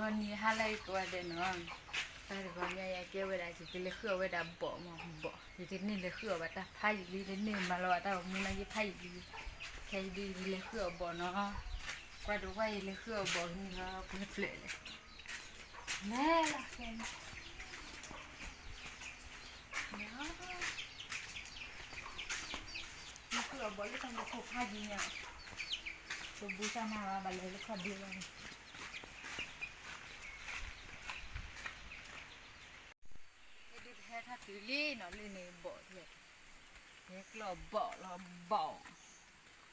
နံၤဟါလၢအံၤကိးဂၤဒဲးနီၤ, တၢ်တဂီၤညါအံၤ အကဲဝဲဒၣ် ယကလဲၤဃုအီၣ်ဝဲဒၣ်ဘီၣ်မး, ဘီၣ်, ယတန့ၢ်လဲၤဃုအီၣ်ဘၣ်တၢ်ဖးယံာ်လံ, တန့ၢ်မၤလီၤဘၣ်တၢ်ဂီၤမူလၢယဖးယံာ်လံ, ခဲအံၤဒုးယလဲၤဃုအီၣ်ဘီၣ်နီၤ, ကွၢ်ဒိးကွၢ်ယလဲၤဃုအီၣ်ဘီၣ်ကန့ၢ်လီၤပှဲၤဖျၢၣ်လဲၣ်, လဲၤလီၤ, လဲၤလီၤ, လဲၤဃုအီၣ်ဘီၣ်လၢတၢ်လၢခိၣ်ဖးယံာ်ညါ, တဘူးတၢ်နၢ်ဘၣ် ဘၣ်လဲၤလၢခီၣ်ဒ့လီၤန့ၣ် ဒုးပဟဲထီၣ်တုၤလံနီၤ လၢန့ၣ်ဘီၣ်, ဟဲကျီၢ်ဘီၣ်လီၤဘီၣ်, ယအံ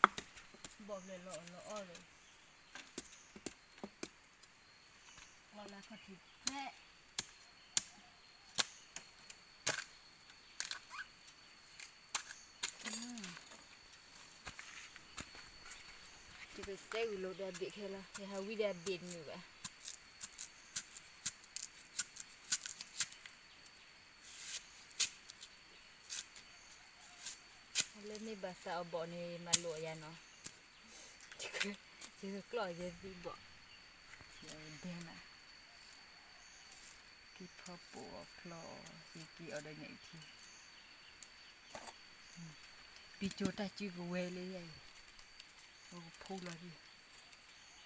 ၤ, ဘီၣ်ဖျၢၣ်လီၤအီၣ်လီၤအီၣ်လီၤ, လီၤလၢခီၣ်ထံးဖျဲး ယကစဲအုးလိာ်ဒီးအဘ့ၣ်ခဲလီၤ, ယဟးဝံဒီးအဘ့ၣ်တမုာ်ဘၣ်. လၢမ့ၢ်ဘၣ်သးအီၤဘီၣ်န့ၣ် မၤလိာ်ယၤနီၤ, ယကကျီၢ်ယဲသံဘီၣ်, ယဒဲနၤ, က့ၤဖီပိာ်အီၤဖျီအီၤ, ယက့ၤအီၤဒီးညၣ်အုၣ်ထံ ပံၤကၠိတၢ်စုကဝဲၤလၢယၤအံၤ, အကဖူလီၤဒံး,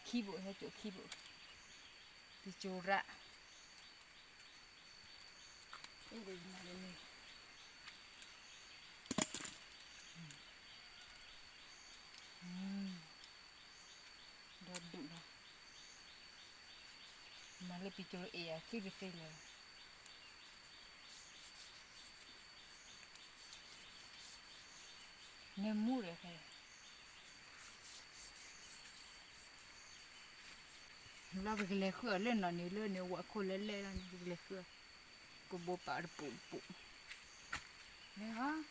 ခံဘိၣ်ဟဲကၠိခံဘိၣ်, ပံၤကၠိရၣ်, အ့ၣ်ဒီးယမၤလၢန့ၣ်, ဒီးဒုးလီၤ, မၤလၢပံၤကၠိအ့ၣ်အသုတသ့လၢၤ နမူဒီးခဲ, လၢပကလဲၤဃုအီၤလၢနီၢ်န့ၣ် လၢန့ၣ်ဝၤခိၣ်လဲၤလဲၣ်လီၤန့ၣ် ပကလဲၤဃုအီၤ, ကဘိပာ်တပူၤတပူၤ, လဲၤဟီ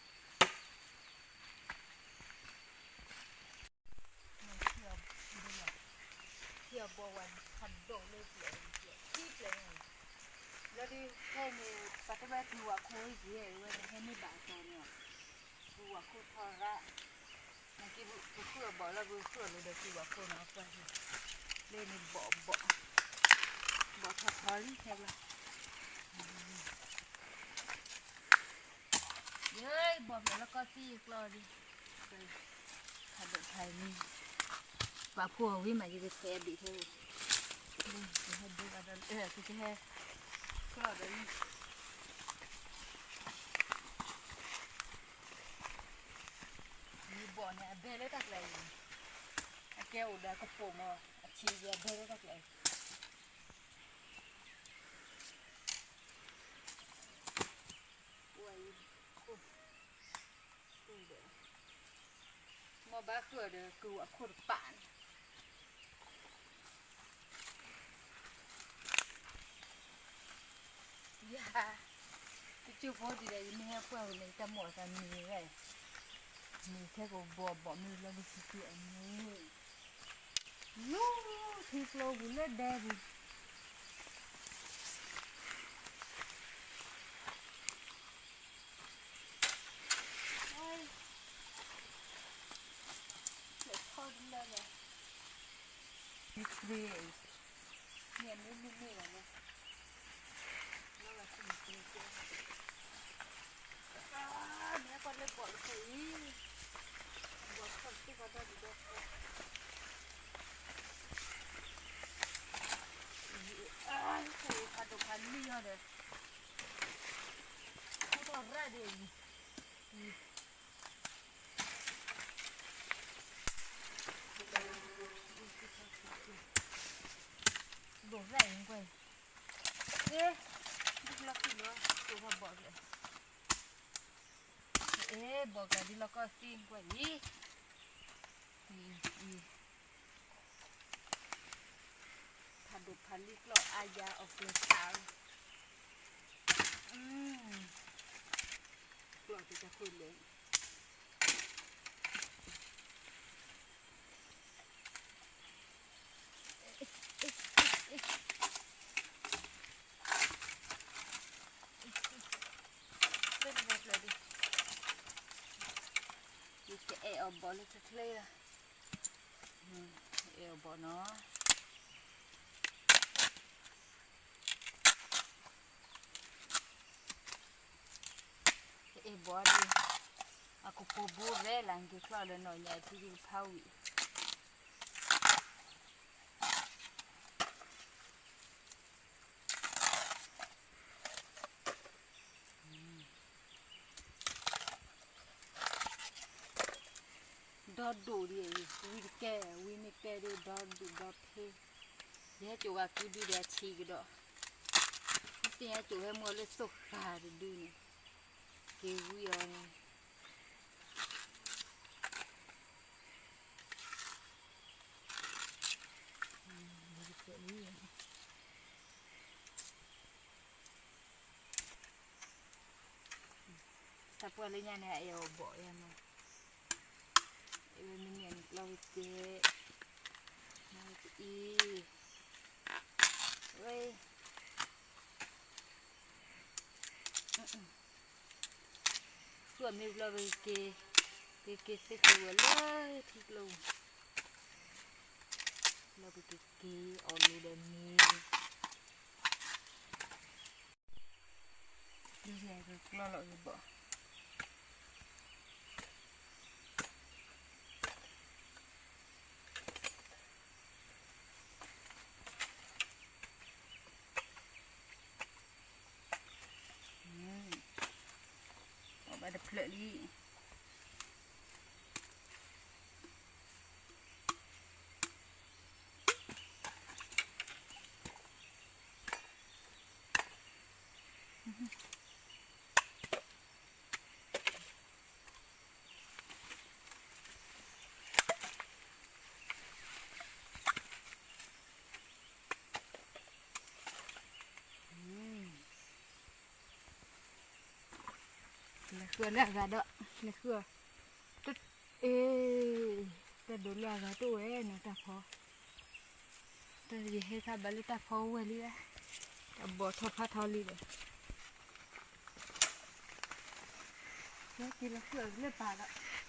ထံအဘီဝဲဖးဒိၣ်လၢပျဲၢ်, ခံပျဲၢ်န့ၣ်, လၢဒုးဟဲန့ၣ် ပှၤတဝဲက့ၤဝၤခိၣ်ယဲၢ်ဝဲ ဟဲန့ၢ်ဘၣ်အသီန့ၣ်, က့ၤဝၤခိၣ်ထီရၣ်, နက့ၤပကဃုအီၤဘီၣ်လၢပဃုအီၤလၢဒီးက့ၤဝၤခိၣ်နီၤ ကွၢ်, လၢန့ၣ်ဘီၣ်ဘီၣ်, ဘီၣ်ထီၣ်ထီလံခဲဘျီ ယဘီၣ်ဖျၢၣ်လၢကီၢ်သံယကျီၢ်ဒံး, ဖးဒိၣ်ဖးလံ, ပာ်ဖှိၣ်အဝံၤမး ယကဆဲးအဘ့ၣ်ထဲ, ယဟဲဒိဘၣ်ဒီး, ယကဟဲကျီၢ်ဒီးလံ, ယဘီၣ်န့ၣ် အဘဲလၢတၢ်ကျဲၤအံၤ, အကဲအိၣ်ဒီးကပိာ်မး, အဆံးယဘဲလၢတၢ်ကျဲၤအံၤ မ့ၢ်ဘၣ်ဃုာ်ဒီးကဝၤခိၣ်တပာ်န့ၣ်, ယၤ, တကၠိဖိဒ်ဒီး ယမ့ၢ်ဟဲပှၢ်ဝဲန့ၣ် တၢ်မိၣ်အသးမံၤဝဲ, မံၤထဲကဘီၣ်ဘီၣ်မ့ၢ်လီၤ မ့ၢ်ဆံးဆံးအမ့ၢ် လူၤထံကျိပူၤလၢဒဲပူၤ, လဲၤထီၣ်တလၢာ်လီၤ, မ့ၢ်မ့ၢ်မ့ၢ်လီၤလီၤ, လီၤလီၤဆံးဆံးကဲ မ့ၢ်ကွၢ်လၢဘီၣ်တဖျၢၣ်အံၤ, ဘီၣ်ထီၣ်သ့ၣ်ကီးဒီဒူၣ်ဒီထီ, ဖးဒိၣ်ဖးလံၣ်အီၤဒီး, ခူထီၣ်ရၣ်ဒ်အံၤ, ဒိၣ်ရၣ်အံၤကွၢ်အံၤ, အ့, ဒ်လီၤခံလီၤ ကၠိဖးဘီၣ်ကျဲ, အ့ ဘီၣ်ကျဲဒ်လီၤကီၢ်သံကွၢ်အံၤ, အံၤ, ဖးဒိၣ်ဖးလံၣ်ကျီၢ်အါယၤအီၣ်ကျဲၤခး, ကျီၢ်တၢ်ခိၣ်လဲၣ် ယကအဲၣ်အီၤဘီၣ်လၢတချ့လီၤ, အဲၣ်အီၤဘီၣ်နီၤ. အဲၣ်ဘီၣ်ဒ် အကဖိဘိရဲၣ်လၢက့ၤချီၣ်ဒီးနီၢ်ညါထံဒ်ဖးဝံၤ ဒီဒိၣ်ဒ် ဝံတကဲ ဝံမ့ၢ်ကဲဒ်ဒီဒိၣ်ဒီဖ့, ယဟဲစိာ်ဝဲကုဒုဒီးအဆံးကဒီး, မ့ၢ်သ့ၣ်ညါစိာ်ဟဲမုၢ်လၢသိၣ်ဃာ်တဒုန့ၣ်, က့ၤဝံအီၤန့ၣ် တၢ်ပှၢ်လၢညါန့ၣ် အအဲၣ်အီၤဘီၣ်ယၤမး, အဝဲမ့ၢ်န့ၣ်ကျီဝဲကဲ, မ့ၢ်ကအံၤ, ဝဲ, ဃုအီၤမ့ၢ်ဘျီပက့ၤ, ပက့ၤသ့ဃုာ်ဝဲလၢထံကျိ, ဘျီပက့ၤက့ၤအီၤလိၤဒီးမ့ၢ် ဒ်န့ၣ်ကကျီလီၤဂ့ၤဘီၣ်, အီၣ်ဘၣ်တဖျၢၣ်လံ. လဲၤဃုအီၤလၢအဂၤဒီး လဲၤဃုအီၤ, အ့, တၢ်ဒိးလၢအဂၤတအိၣ်ဝဲနီၤ တၢ်ဖီ, တၢ်ယဟဲခါဘၣ်လၢတၢ်ဖီဝဲလံ, တၢ်ဘီၣ်ထီၣ်ဖးထီလံဒီး က့ၤလီၤဃုအီၤလၢပၢ်ဒီး, ထီၣ်က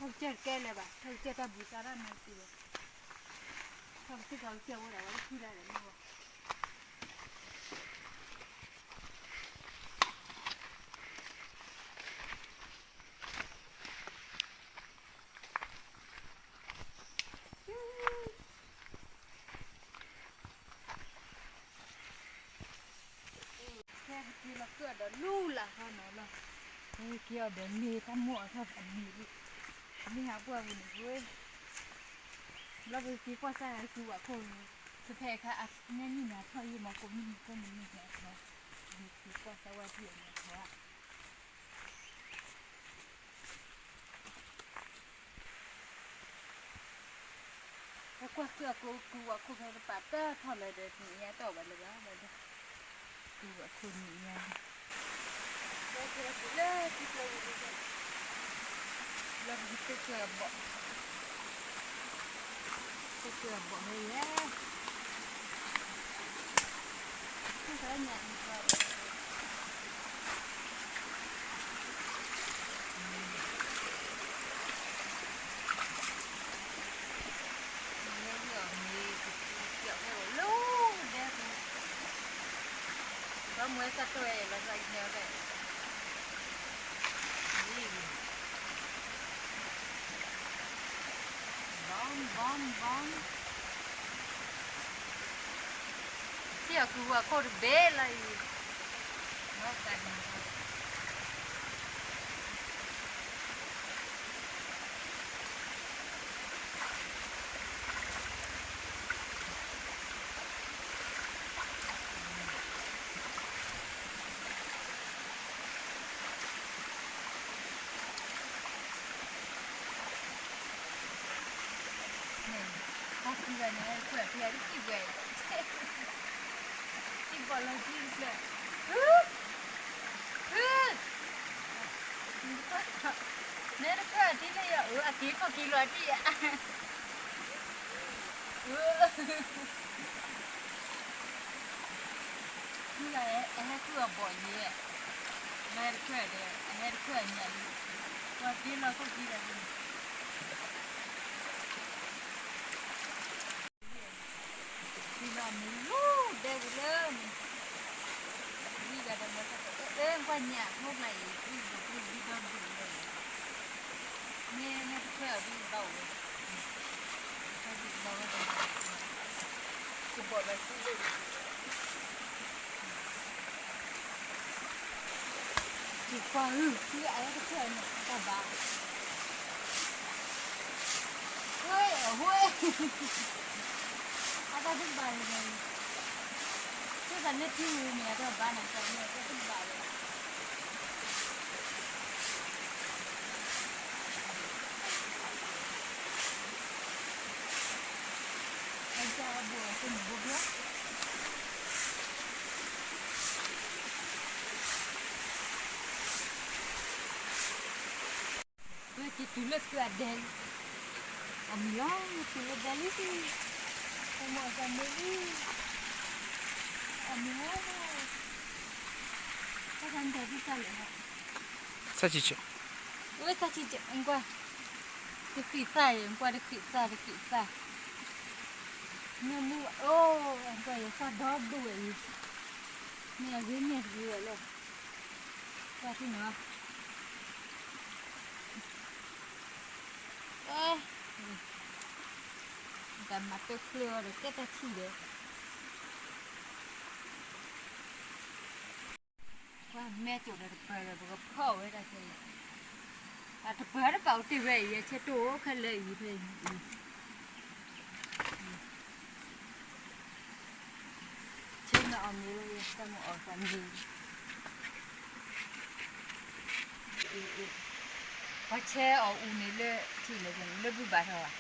စၢၢ်တကဲလၢၤဘၣ်, ထီၣ်ကစၢၢ်တၢ်ဘှံးသးတၢ်မၤတံၢ်လီၤ, ထီၣ်ကစၢၢ်ထီၣ်ကစၢၢ်ဝဲဒၣ်ဝဲလၢဃုဒၣ်ဒီးမ့ၢ်ဝဲ ဖဲပက့ၤလီၤဃုအီၤဒီးလူလၢ်ဃီနီၤလီၤ, ဖဲပက့ၤအီၤဒီးမ့ၢ်တၢ်မိၢ်အထီၣ်အမံၤလံ, မ့ၢ်ဟးပှၢ်ပူၤန့ၣ်ကွ့, ဘျီပက့ၤကွၢ်စၢ်ကုဝၤခိၣ်, ဖဲဖဲအခါအညါနံၣ်န့ၣ်အထီၣ်ယံာ်မး ကိးမုၢ်နံၤကိးမုၢ်နံၤန့ၣ်အထီၣ်, ပက့ၤကွၢ်စၢ်ဝဲဒ်အံၤန့ၣ်အထီၣ် ဟဲကွၢ်ဃုအီၤကိးကုဝၤခိၣ်ဖဲတပာ်တၢ်ထီၣ်လၢၤဒီး နံၤညါတအိၣ်ဘၣ်လၢၤဘၣ်ဒီး, ကုဝၤခိၣ်နံၤညါန့ၣ်, လၢခံလၢခံလၢဝံၤလံ, လၢခံသ့ၣ်ဃုအီၤဘီၣ်, သ့ၣ်ဃုအီၤဘီၣ်ဟဲယဲ ဘီမုၢ်တၢ်တိၢ်ဝဲလီၤသးကညီဘဲ, ဘီမ် ဘီမ် ဘီမ်, ထံၣ်အီၤကုဝၤခိၣ်တဘ့ၣ်လီၤအံၤ, ဘီသးန့ၣ် တၢ်ခံဂၤန့ၣ် ကွဲးဖဲအတံၢ်ဝဲ, တံၢ်ဘီၣ်လီၤတံၢ်တဖျၢၣ်, ဟု, ဟု, နဲတဖျၢၣ်အတံၢ်လၢယၤ အၢ အက့ၤခိၣ်က့ၤလီၤတံၢ်ဧါ, အၢ မ့ၢ်ဂၤအဟဲဃုအီၤဘီၣ်ယဲ, မ့ၢ်တခွဲးဒီး အဟဲတခွဲးအညၣ်လံ, ပှၤက့ၤလီၤခိၣ်က့ၤဒီးန့ၣ်, မ့ၢ်လီၤဒဲဝံၤလၢန့ၣ်, ဝံၤဂၤဒီးမၤတၢ်အဲၣ်ကွၢ်ညၣ်မိၢ်ကျါအံၤ ဝံၤဒီးဝံၤဒီးဒုးလီၤ, မ့ၢ်ဟဲတခွဲအီၤဒုးဘၣ်အိၣ်ဝဲ, တခွဲဒုးဘၣ်ဝဲဒီး, ကဘီၣ်လီၤစုလၢ ကွၢ်အုၣ် အတခွဲအီၤန့ၣ် အတၢ်ဘၣ်, ဝဲအဝဲ, အတၢ်တဘၣ်လၢၤဘၣ်, သ့ၣ်သးလၢထံဂုၤန့ၣ် အတၢ်ဘၣ်န့ၣ် တၢ်တဘၣ်လၢၤ အတၢ်အဘိၣ်အခိၣ်န့ၣ်ဘိဘိ ပက့ၤတုၤလၢသုးအဒဲလံ, အမံၤလီၤ တုၤလၢဒဲလံ, အမံၤလီၤ အမံၤလီၤ, တၢ်ခါန့ၣ်တၢ်ဒ်တၢ်လဲၣ်, သၣ်ဆံးဆံး, ဝဲသၣ်ဆံးဆံး ကွၢ်, တဃံးသၣ်အံၤ ကွၢ်တဃံးသၣ် တဃံးသၣ်, မ့ၢ်မူအိၣ် ကွၢ်ယသၣ်ဒီဒိၣ်ဝဲအံၤ, မ့ၢ်အဂ့ၤမ့ၢ်ဂ့ၤဝဲလီၤ, ကွၢ်ထံၣ်နီၤ အဲ, တၢ်မၤတချၢအီၤဒီး ကဲတၢ်ထံၣ်ဒီး, ကွၢ်မဲာ်ကၠိဒီးတပၢၤဒီး ပကဖီၣ်ဝဲဒၣ်ခဲအံၤ, အတပၢၤတပာ်အိၣ်တ့ၢ်ဝဲအံၤ အဆဲးတိၢ်အိၣ်ခဲလၢာ်အံၤဖဲအံၤ ဆဲးမ့ၢ်အီၣ်မ့ၤလၢယတၢ်မ့ၢ်အီၣ်သးမ့ၤ, ပှၤဆဲးအီၣ်အူန့ၣ်လၢထံၣ်လၢန့ၣ် လၢဘုဘၣ်ထီၣ်ဧါ, လၢဘုဘၣ်ထီၣ်အံၤ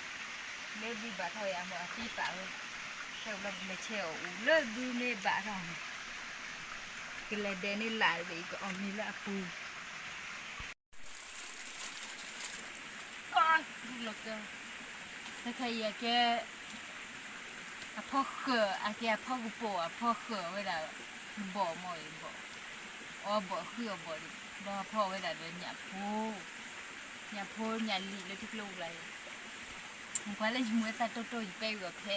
အမိၢ်အသံပာ်ဝဲ, ဖဲဘျီပလဲၤဆဲးအီၣ်အူလၢဘုမ့ၢ်ဘၣ်ထီၣ်န့ၣ်, ကလဲၤဒဲးန့ၢ်လၢ်ဝဲအံၤ ကအီၣ်မ့ၤလၢအပူၤ လီၤကၢ, တခါအံၤအကဲ, အဖီဃၢၤ အကဲအဖီကပိာ် အဖီဃၢၤဝဲဒၣ်, ဘီၣ်မ့ၢ်အံၤဘီၣ်, အီဘီၣ်ဃုအီဘီၣ်, ဒီးဖီၣ်ဝဲဒၣ်ဒီးညၣ်ဖိ, ညၣ်ဖိညၣ်လံၤလၢထံကျိပူၤလၢ်အံၤ, ကွၢ်လၢယမူဝဲသၣ်တိၢ်တိၢ် ယပဲဂီၤဖဲ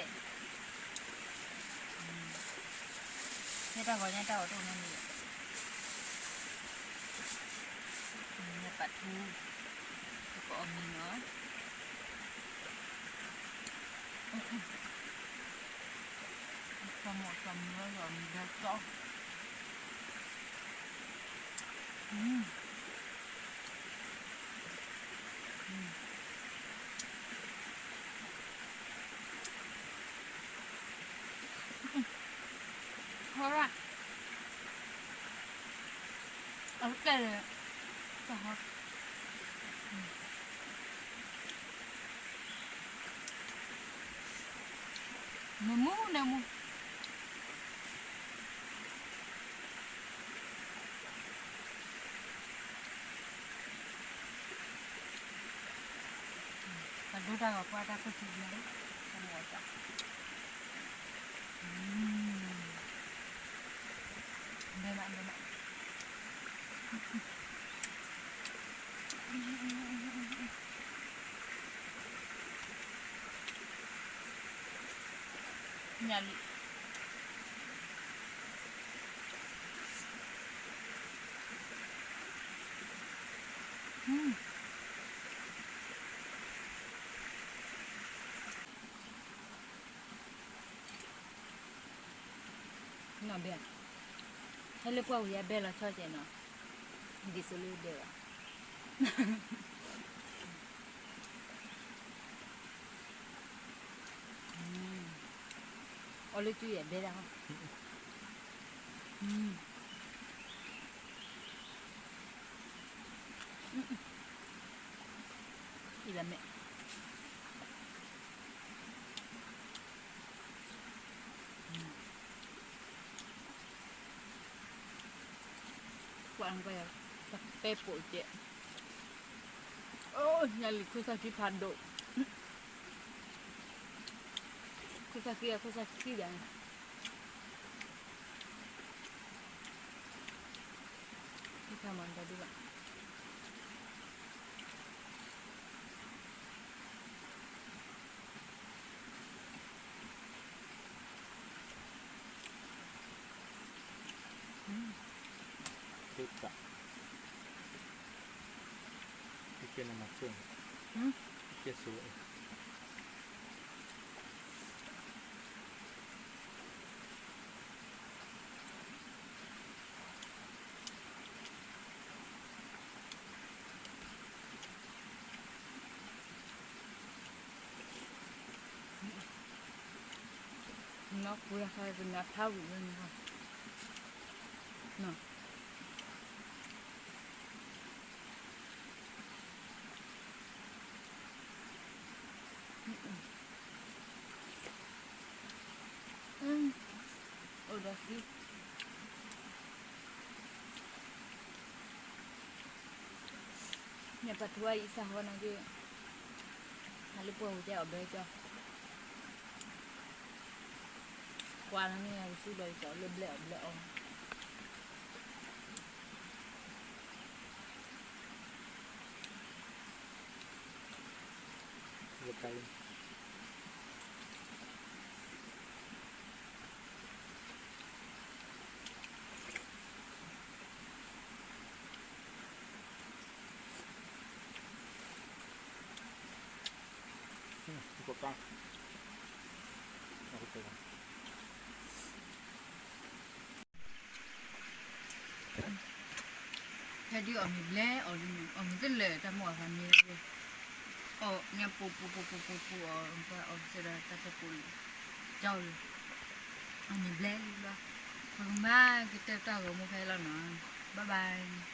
ဟဲတၢ်ဂီၤညါတၢ်အီၣ်တအိၣ်နီတမံၤ, ညၣ်ပာ်ထူ, ပကအီၣ်မ့ၤနီၤ, ကီၢ်မီၢ်ကီၢ်မံၤဝဲအီၣ်မ့ၤဒီးကီ, ဟီရၣ်, အကဲလၢ, နမူနမူ ပဒိတၢ်ဂီၤပှၤတၢ်ခိၣ်ဆူညါလီၤ, တၢ်မၤအီၣ်တၢ်, ဘဲမး ဘဲမး, ညၣ်လံၤ နီၢ်ဘဲ, ဟဲလၢပှၢ်ဝံၤယဘဲလီၤဆီကဲးနီၤ, ဒ်သိးလၢဒဲးဘၣ်, အီၣ်လၢကၠူယဲၢ်ဘဲဒၣ်ဟီ, အံၤဘၣ်မဲာ် ကွၢ်ကွၢ်ယၤ, တပဲပိာ်ကဲ, အိၣ် ညၣ်လံၤခိၣ်သၣ်ခံဖးဒိၣ်, ခိၣ်သၣ်ခံ အခိၣ်သၣ်ခံဒၣ်န့ၣ်, ခံဖးမၤတၢ်ဒုးဘၣ် အ ကဲနမၤဆိၣ်, ကဲဆိၣ်, နီၢ်ပှဲၤဃါကနၣ်ဖးဝံၤလၢန့ၣ်, အိၣ်ဒီးသံ, ညၣ်ပၤထူအအံၤစၢ်ဃီနာ်က့, ဟးလၢပှၢ်ပူၤတဲအီၣ်ဘျဲကၠီ, ကွၢ်နမ့ၢ်ယၤကစူၣ်ဒီးယကၠီလၢဘျဲအီၣ်ဘျဲအီၣ် လၢကါအံၤ, ကကါ, ဖဲဒုးအီၣ်မ့ၤဘျဲအီၣ်လံန့ၣ် အီၣ်မ့ၤတလၢာ်တၢ်မိၢ်အဖးမ့ၤလၢ, အီၣ်ညါပူၤပူၤပူၤပူၤပူၤပူၤအီၣ်, အီၣ်စ့ဒီးတၢ်တပူၤလံ, ကၠီလံ, အီၣ်မ့ၤဘျဲလံလီၤ, ပကမၤကတၢၢ်တၢ်ဂီၤမူဖဲလီၤနီၤ, bye bye.